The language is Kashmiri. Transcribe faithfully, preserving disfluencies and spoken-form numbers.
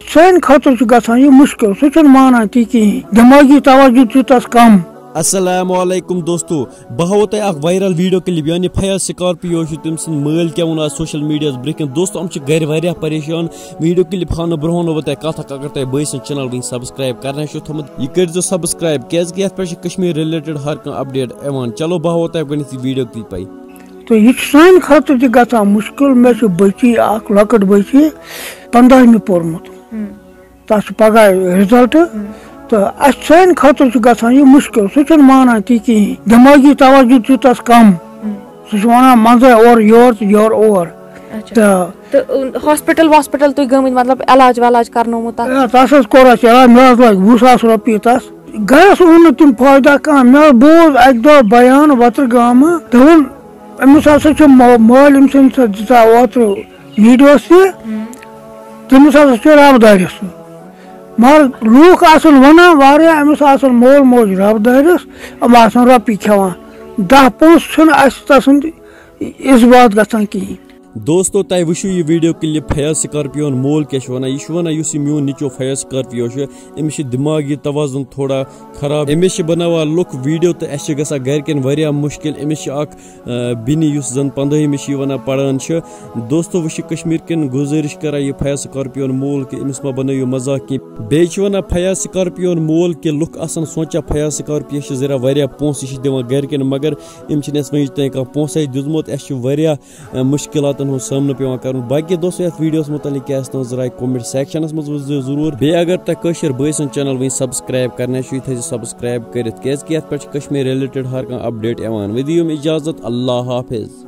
سانہِ خٲطرٕ چھُ گژھان یہِ مُشکِل، سُہ چھُنہٕ مانان تہِ کِہیٖنۍ، دٮ۪مٲغی توجہ چھُ تَس کَم۔ السلام علیکم دوستو، بہٕ ہاوو تۄہہِ اکھ وائرل ویڈیو کلپ، یعنی فیاض سکارپیو چھُ، تٔمۍ سٕنٛدۍ مٲلۍ کیٛاہ ووٚن آز سوشل میڈیاہس برٛونٛہہ کِنۍ۔ دوستو، یِم چھِ گرِ واریاہ پریشان۔ ویڈیو کلپ ہاونہٕ برٛونٛہہ ووٚنو بہٕ تۄہہِ کتھ اکھ، اگر تۄہہِ بٲے سٕنٛز چینل وٕنہِ سبسکرائب کرنہٕ چھُو تھوٚمُت، یہِ کٔرۍزیو سبسکرائب، کیازِ کہِ یتھ پٮ۪ٹھ چھِ کشمیر ریلیٹڈ ہر کانٛہہ اپڈیٹ یِوان۔ چلو، بہٕ ہاوو تۄہہِ گۄڈٕنیتھٕے ویڈیو کلپے۔ تہٕ یہِ چھُ سانہِ خٲطرٕ تہِ گژھان مُشکِل۔ مےٚ چھُ بٔچی اکھ، لۄکٕٹ بٔچی، پنٛداہمہِ پوٚرمُت۔ تَس چھُ پگاہ رِزلٹ۔ تہٕ اَسہِ سانہِ خٲطرٕ چھُ گژھان یہِ مُشکِل۔ سُہ چھُنہٕ مانان تہِ کِہیٖنۍ۔ دٮ۪مٲغی توجہ چھُ تَس کَم۔ سُہ چھُ وَنان منٛزَے اورٕ یور تہٕ یورٕ اور۔ اچھا۔ تہٕ تہٕ ہاسپٹل واسپٹل تُہۍ گٔمٕتۍ، مطلب علاج ولاج کرنومُت تَتھ؟ آ، تَس حظ کوٚر اَسہِ علاج، مےٚ حظ لٲگۍ وُہ ساس رۄپیہِ تَس۔ گَرَس اوٚن نہٕ تِم فٲیدہ کانٛہہ۔ مےٚ حظ بوٗز اَکہِ دۄہ بیان وَترٕ گامہٕ، دوٚپُن، أمِس ہسا چھِ مو-، مٲلۍ أمۍ سٕنٛدۍ سۭتۍ دِژاو اوترٕ ویٖڈیوس تہِ، تٔمِس ہسا چھُ رب دٲرِس سُہ۔ مگر لوٗکھ آسان وَنان واریاہ، أمِس آسان مول موج رب دٲرِس، یِم آسان رۄپیہِ کھٮ۪وان۔ دَہ پونٛسہٕ چھُنہٕ اَسہِ تَسُنٛد اِثبات گژھان کِہیٖنۍ۔ دوستو، تۄہہِ وٕچھِو یہِ ویڈیو کلپ، فیاض سکارپیون مول کیٛاہ چھُ وَنان۔ یہِ چھُ وَنان، یُس یہِ میون نیٚچو فیاض سکارپیو چھُ، أمِس چھُ دِماغی توازن تھوڑا خراب۔ أمِس چھِ بناوان لُکھ ویڈیو تہٕ اَسہِ چھِ گژھان گرِکٮ۪ن واریاہ مُشکِل۔ أمِس چھِ اکھ، آ، بیٚنہِ، یُس زن پنٛدٲہمہِ چھِ یہِ وَنان پران چھِ۔ دوستو، وۄنۍ چھِ کشمیر کٮ۪ن گُزٲرِش کران یہِ فیاض سکارپیون مول کہِ أمِس ما بنٲیِو مزاق کینٛہہ۔ بیٚیہِ چھِ وَنان فیاض سکارپیون مول کہِ لُکھ آسان سونٛچان فیاض سکارپیو چھِ ذرا واریاہ پونٛسہٕ یہِ چھِ دِوان گرِکٮ۪ن، مگر أمِس چھِنہٕ اَسہِ وۄنۍ یُتھ تام کانٛہہ پونٛسَے دیُتمُت۔ اَسہِ چھِ واریاہ، آ، مُشکِلاتَن ہُنٛد سامنہٕ پٮ۪وان کَرُن۔ باقٕے دوستو، یَتھ ویڈیوَس مُتعلِق کیٛاہ آسہِ تُہٕنٛز راے؟ کمنٹ سیکشنَس منٛز ؤنۍزیو ضروٗر۔ بیٚیہِ اگر تۄہہِ کٲشِر بٲے سٕنٛز چینل وٕنہِ سبسکرائب کرنہٕ چھُ، یہِ تھٲیزیو سبسکرائب کٔرِتھ، کیٛازِکہِ یَتھ پٮ۪ٹھ چھِ کشمیر ریلیٹڈ ہر کانٛہہ اپڈیٹ یِوان۔ وۄنۍ دِیِو مےٚ اجازت، اللہ حافظ۔